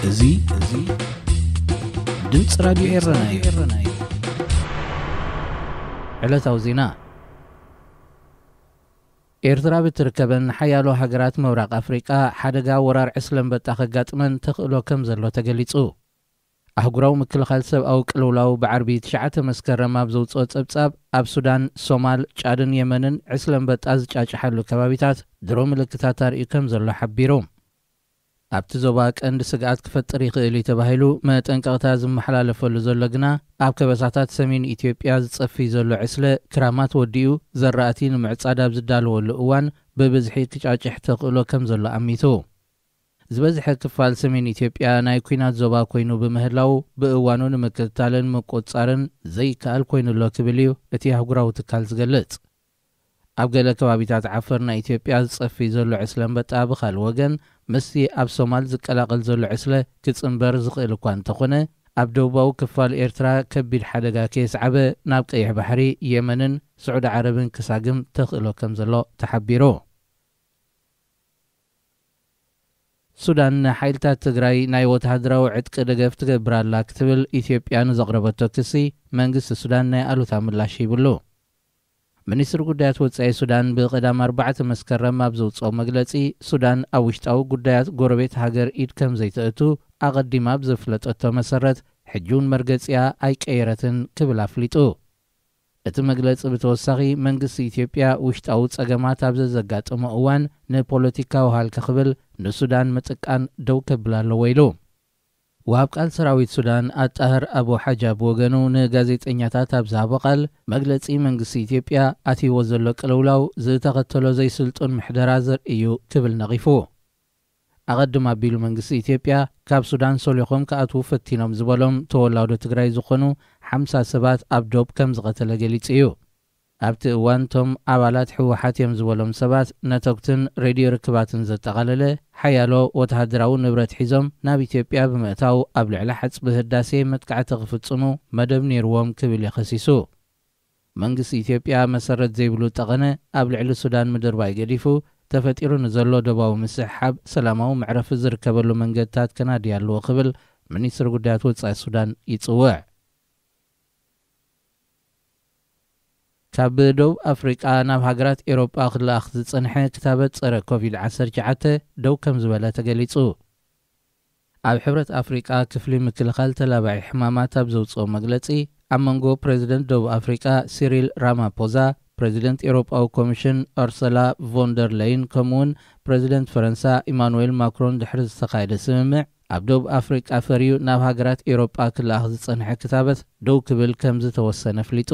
እዚ፣ እዚ ድምፂ ራዲዮ ኤረና እዩ። ዕለታዊ ዜና። ኤርትራ ብትርከበን ሓያሎ ሃገራት ምብራቕ ኣፍሪቃ ሓደጋ ወራር ዕስለ ኣንበጣ ከጋጥመን ተኽእሎ ከም ዘሎ ተገሊጹ። ኣህጉራዊ ምክልኻል ሰብኣዊ ቅልውላው ብዓርቢ ትሽዓተ መስከረም ኣብ ዘውጽኦ ጸብጻብ፣ ኣብ ሱዳን፣ ሶማል፣ ጫድን የመንን ዕስለ ኣንበጣ ዝጫጭሓሉ ከባቢታት ድሮ ምልክታት ኣርእዩ ከም ዘሎ ሓቢሩ። ኣብቲ ዞባ ቀንዲ ስግኣት ክፈጥር ይኽእል እዩ ተባሂሉ መጠንቀቕታ ዝመሓላለፈሉ ዘሎ ግና፣ ኣብ ከበሳታት ሰሜን ኢትዮጵያ ዝጸፍይ ዘሎ ዕስለ ክራማት ወዲኡ ዘራእቲ ንምዕጻድ ኣብ ዝዳለወሉ እዋን ብብዝሒ ክጫጭሕ ተኽእሎ ከም ዘሎ ኣሚቱ። ዝበዝሐ ክፋል ሰሜን ኢትዮጵያ ናይ ኲናት ዞባ ኮይኑ ብምህላው፣ ብእዋኑ ንምክትታልን ምቁጽጻርን ዘይከኣል ኮይኑ ኣሎ ክብል እዩ እቲ ኣህጉራዊ ትካል ዝገልጽ። ኣብ ገለ ከባቢታት ዓፈር ናይ ኢትዮጵያ ዝጸፍይ ዘሎ ዕስለ ኣንበጣ ብኻልእ ወገን፣ ምስቲ ኣብ ሶማል ዝቀላቐል ዘሎ ዕስለ ክጽንበር ዝኽእል እኳ እንተኾነ፣ ኣብ ደቡባዊ ክፋል ኤርትራ ከቢድ ሓደጋ ከየስዓበ ናብ ቀይሕ ባሕሪ፣ የመንን ስዑዲ ዓረብን ክሳግም ተኽእሎ ከም ዘሎ ተሓቢሩ። ሱዳን ንሓይልታት ትግራይ ናይ ወተሃደራዊ ዕጥቂ ደገፍ ትገብር ኣላ ክትብል ኢትዮጵያ ንዘቕረበቶ ክሲ፣ መንግስቲ ሱዳን ናይ ኣሉታ ምላሽ ሂብሉ። ሚኒስትሪ ጉዳያት ወጻኢ ሱዳን ብቐዳም ኣርባዕተ መስከረም ኣብ ዘውጽኦ መግለጺ፣ ሱዳን ኣብ ውሽጣዊ ጉዳያት ጎረቤት ሃገር ኢድ ከም ዘይተእቱ ኣቐዲማ ኣብ ዘፍለጠቶ መሰረት፣ ሕጂ እውን መርገጺኣ ኣይቀየረትን ክብል ኣፍሊጡ። እቲ መግለጺ ብተወሳኺ፣ መንግስቲ ኢትዮጵያ ውሽጣዊ ጸገማት ኣብ ዘዘጋጠሞ እዋን ንፖለቲካዊ ሃልኪ ክብል ንሱዳን ምጥቃን ደው ከብል ኣለዎ ኢሉ። ወሃብ ቃል ሰራዊት ሱዳን ኣጣህር ኣቡ ሓጃ ብወገኑ ንጋዜጠኛታት ኣብ ዝሃቦ ቃል፣ መግለጺ መንግስቲ ኢትዮጵያ ኣትይዎ ዘሎ ቅልውላው ዝተኸተሎ ዘይስልጡን ምሕደራ ዘርኢ እዩ ክብል ነቒፉ። ኣቐድም ኣቢሉ መንግስቲ ኢትዮጵያ ካብ ሱዳን ሶሊኾም ክኣትዉ ፈቲኖም ዝበሎም ተወላዶ ትግራይ ዝኾኑ ሓምሳ ሰባት ኣብ ዶብ ከም ዝቐተለ ገሊጹ እዩ። ኣብቲ እዋን እቶም ኣባላት ህወሓት እዮም ዝበሎም ሰባት ነተጉትን ሬድዮ ርክባትን ዘጠቓለለ ሓያሎ ወተሃደራዊ ንብረት ሒዞም ናብ ኢትዮጵያ ብምእታው ኣብ ልዕሊ ሓጽቢ ህዳሴ መጥቃዕቲ ክፍጽሙ መደብ ነይርዎም ክብል እዩ ከሲሱ። መንግስቲ ኢትዮጵያ መሰረት ዘይብሉ ጠቐነ ኣብ ልዕሊ ሱዳን ምድርባይ ገዲፉ ተፈጢሩ ንዘሎ ዶባዊ ምስሕሓብ ሰላማዊ መዕረፊ ዝርከበሉ መንገድታት ከናዲ ኣለዎ ክብል ሚኒስትሪ ጉዳያት ወጻኢ ሱዳን ይጽውዕ። ካብ ደቡብ ኣፍሪቃ ናብ ሃገራት ኤውሮጳ ክለኣኽ ዝጸንሐ ክታበት ጸረ ኮቪድ ዓሰርተ ትሽዓተ ደው ከም ዝበለ ተገሊጹ። ኣብ ሕብረት ኣፍሪቃ ክፍሊ ምክልኻል ተላባዒ ሕማማት ኣብ ዘውጽኦ መግለጺ፣ ኣብ መንጎ ፕሬዚደንት ደቡብ ኣፍሪቃ ሲሪል ራማፖዛ፣ ፕሬዚደንት ኤውሮጳዊ ኮሚሽን ኡርሰላ ቮንደር ለይን ከምኡውን ፕሬዚደንት ፈረንሳ ኢማኑኤል ማክሮን ድሕሪ ዝተኻየደ ስምምዕ፣ ኣብ ደቡብ ኣፍሪቃ ፈርዩ ናብ ሃገራት ኤውሮጳ ክለኣኽ ዝጸንሐ ክታበት ደው ክብል ከም ዝተወሰነ ኣፍሊጡ።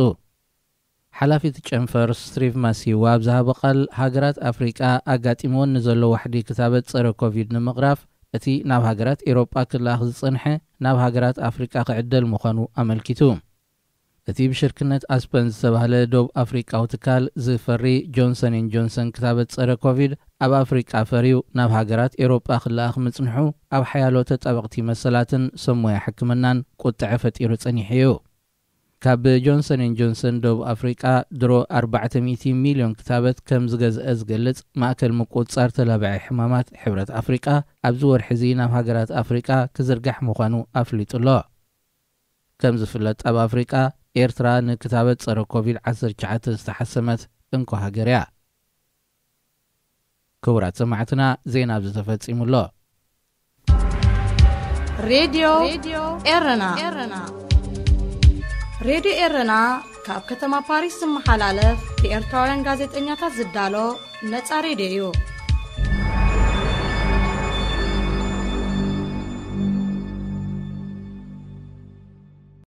ሓላፊ እቲ ጨንፈር ስትሪቭ ማሲዋ ኣብ ዝሃቦ ቃል፣ ሃገራት ኣፍሪቃ ኣጋጢምወን ንዘሎ ዋሕዲ ክታበት ጸረ ኮቪድ ንምቕራፍ፣ እቲ ናብ ሃገራት ኤውሮጳ ክለኣኽ ዝጸንሐ ናብ ሃገራት ኣፍሪቃ ክዕደል ምዃኑ ኣመልኪቱ። እቲ ብሽርክነት ኣስፐን ዝተባህለ ደቡብ ኣፍሪቃዊ ትካል ዝፈሪ ጆንሰን ኤን ጆንሰን ክታበት ጸረ ኮቪድ ኣብ ኣፍሪቃ ፈርዩ ናብ ሃገራት ኤውሮጳ ክለኣኽ ምጽንሑ ኣብ ሓያሎ ተጣበቕቲ መሰላትን ሰብ ሞያ ሕክምናን ቁጥዐ ፈጢሩ ጸኒሑ እዩ። ካብ ጆንሰን ኤን ጆንሰን ደቡብ ኣፍሪቃ ድሮ ኣርባዕተ ሚእቲ ሚልዮን ክታበት ከም ዝገዝአ ዝገልጽ ማእከል ምቁጽጻር ተላባዒ ሕማማት ሕብረት ኣፍሪቃ፣ ኣብዚ ወርሒ እዚ ናብ ሃገራት ኣፍሪቃ ክዝርጋሕ ምዃኑ ኣፍሊጡ ኣሎ። ከም ዝፍለጥ፣ ኣብ ኣፍሪቃ ኤርትራ ንክታበት ጸረ ኮቪድ ዓሰርተ ትሽዓተ ዝተሓሰመት እንኮ ሃገር እያ። ክቡራት ሰማዕትና፣ ዜና ኣብዚ ተፈጺሙ ኣሎ። ሬድዮ ኤረና። ሬድዮ ኤረና ካብ ከተማ ፓሪስ ዝመሓላለፍ ብኤርትራውያን ጋዜጠኛታት ዝዳሎ ነጻ ሬድዮ እዩ።